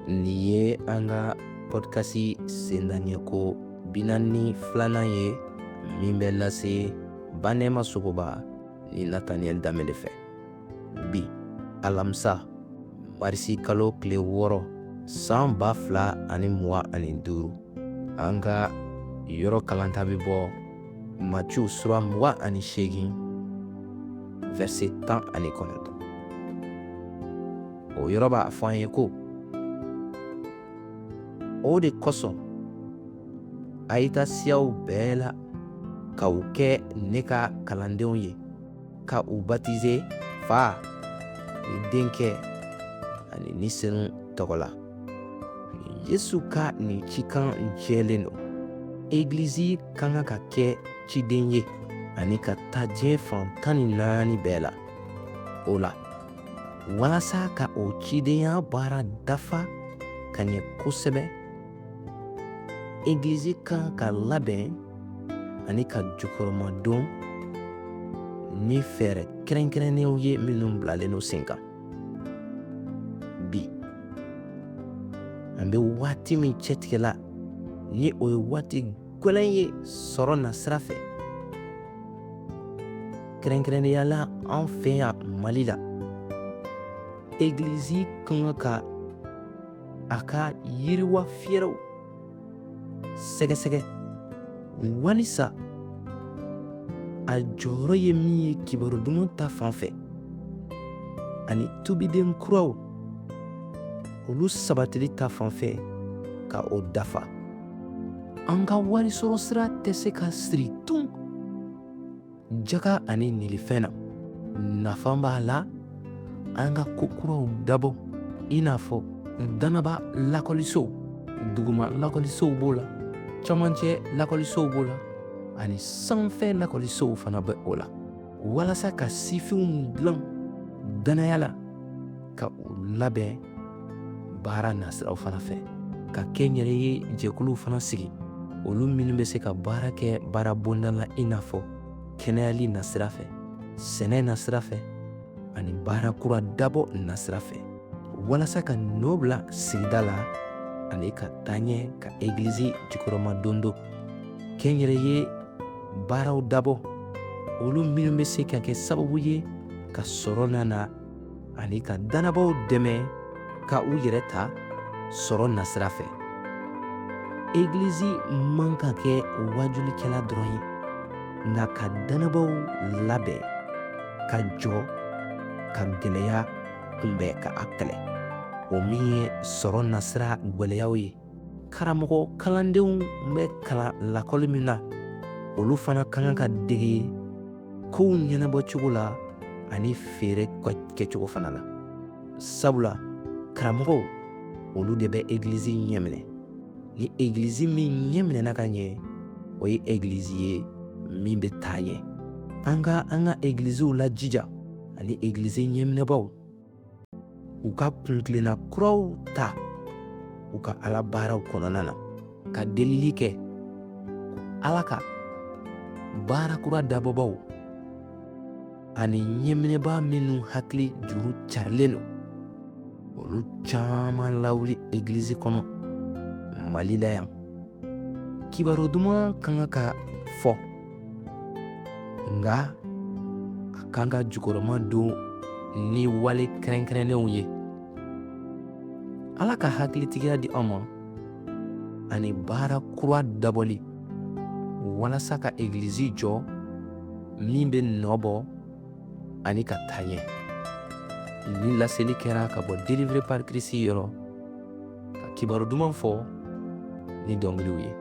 Nin ye an ka pɔdikasi sendaɲɛko 42nan ye min bɛ lase Banɛma Sogoba ni Nataniyɛli Danbele fɛ. Bi alamisa marisi kalo tile 6 san 2025, an ka yɔrɔ kalanta bɛ bɔ Matiyu sura 28 verset 19. O yɔrɔ b'a fɔ an ye ko o de kosɔn a ye taa siyaw bɛɛ la ka u kɛ ne ka kalandenw ye, ka u batize Fa ni Denkɛ ani Ni Senu tɔgɔ la. Yesu ka nin cikan jɛlen don. Egilizi ka kan ka kɛ ciden ye ani ka taa diɲɛ fan 14 bɛɛ la. O la, walasa ka o cidenya baara dafa ka ɲɛ kosɛbɛ, egilizi kan ka labɛn ani ka jukɔrɔmadon ni fɛɛrɛ kɛrɛnkɛrɛnnenw ye minnu bilalen don sen kan. Bi, an bɛ waati min cɛtigɛ la, ni o ye waati gɛlɛn ye sɔrɔ nasira fɛ, kɛrɛnkɛrɛnnenya la an fɛ yan Mali la, egilizi ka kan ka a ka yiriwa fɛɛrɛw sɛgɛsɛgɛ walisa a jɔyɔrɔ ye min ye kibaru duman ta fan fɛ ani tubiden kuraw olu sabatili ta fan fɛ ka o dafa. An ka wari sɔrɔ sira tɛ se ka siri tun jaga ani nilifɛn na. Nafa b'a la an ka ko kuraw dabɔ, i n'a fɔ dannaba lakɔlisow, duguma lakɔlisow b'o la, camancɛ lakɔlisow b'o la, ani sanfɛ lakɔlisow fana bɛ o la, walasa ka sifinw dilan dannaya la ka u labɛn baara nasiraw fana fɛ, ka kɛnyɛrɛye jɛkuluw fana sigi, olu minnu bɛ se ka baara kɛ baara bonda la, i n'a fɔ kɛnɛyali nasira fɛ, sɛnɛ nasira fɛ ani baara kura dabɔ nasira fɛ, walasa ka nɔ bila sigida la ani ka taa ɲɛ ka egilizi jukɔrɔmadondon. Kɛnyɛrɛye baaraw dabɔ, olu minnu bɛ se ka kɛ sababu ye ka sɔrɔ nana ani ka dannabaw dɛmɛ ka u yɛrɛ ta sɔrɔ nasira fɛ. Egilizi man ka kɛ waajulikɛla dɔrɔn ye, nka ka dannabaw labɛn ka jɔ ka gɛlɛya kunbɛn ka a kɛlɛ, o min ye sɔrɔ nasira gwɛlɛyaw ye. Karamɔgɔ kalandenw bɛ kalan lakɔli min na, olu fana ka kan ka dege kow ɲɛnabɔ cogo la ani feere kɛcogo fana la, sabula karamɔgɔw olu de bɛ egilizi ɲɛminɛ. Ni egilizi min ɲɛminɛna ka ɲɛ, o ye egilizi ye min bɛ taa ɲɛ. An ka an ka egiliziw lajija ani egilizi ɲɛminɛbaw u ka kuntilenna kuraw ta u ka ala baaraw kɔnɔna na, ka delili kɛ Ala ka baara kura dabɔbaw ani ɲɛminɛbaa minnu hakili juru carilen don, olu caman lawuli egilizi kɔnɔ Mali la yan. Kibaru duman ka kan ka fɔ, nka a kan ka jukɔrɔma don ni wale kɛrɛnkɛrɛnnenw ye. Ala ka hakilitigiya di an ma ani baara kura dabɔli walasa ka egilizi jɔ min bɛ nɔ bɔ ani ka taa ɲɛ. Ni laseli kɛra ka bɔ Délivré par Christ yɔrɔ, ka kibaru duman fɔ ni dɔnkiliw ye.